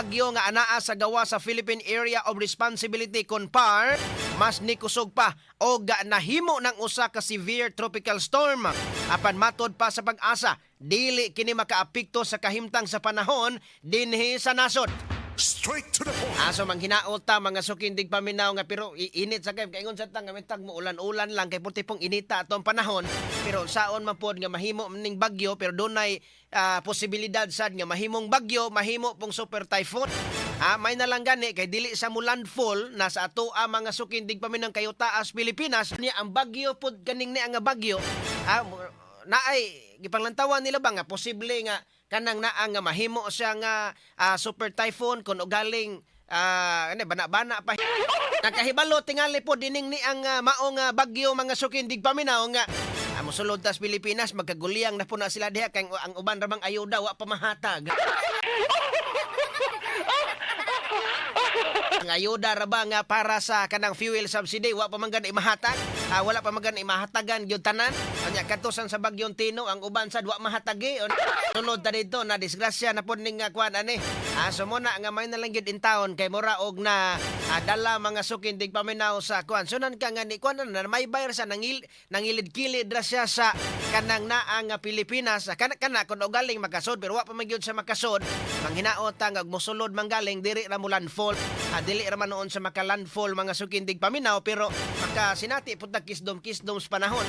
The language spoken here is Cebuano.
bagyo nga anaa sa gawa sa Philippine Area of Responsibility kon PAR mas nikusog pa og nahimo ng usa ka severe tropical storm. Apan matod pa sa Pag-asa, dili kini makaapekto sa kahimtang sa panahon dinhi sa nasod. Straight to the point. Aso manghinaot ta, mga suking tigpaminaw, nga pero init sa kay kaingon sa tang nga mo ulan-ulan lang kay puti pong inita atong panahon, pero saon man pod nga mahimo ning bagyo, pero dunay posibilidad sad nga mahimong bagyo, mahimo pong super typhoon. May na lang gani kay dili sa mo landfall na sa atoa, mga suking tigpaminaw, kayo taas Pilipinas niya ang bagyo pod kaning ni nga bagyo. Naay gipanglantawan nila ba nga posible nga kanang naa nga mahimo siya nga super typhoon kun ugaling ano bana-bana pa nakahibalo tingali po dining ni ang maong bagyo, mga suking tigpaminaw, nga mosulod tas Pilipinas, magkaguliyang na po na sila diha kay ang uban ra bang ayuda wa pa mahatag. Ang ayuda ra ba nga para sa kanang fuel subsidy wa pa man gani mahatag. Wala pa man gani mahatagan gyud tanan. Anya katusan sa bagyong Tino, ang uban sad wa mahatagi. Sunod ta dito na disgrasya na pod ning kuan ani. So mo na nga may na lang gyud in town kay mura og na dala, mga suking tigpaminaw, sa kuan. Sunan ka nga ni kuan na may bayar sa nangilid-kilid ra siya sa kanang naa nga Pilipinas. Kana kana kun ugaling makasod, pero wa pa man gyud siya makasod. Manghinaot ta nga mosulod manggaling diri ra mo landfall. Dili ra man noon sa maka landfall, mga suking tigpaminaw, pero makasinati pud ta kisdom kisdom sa panahon.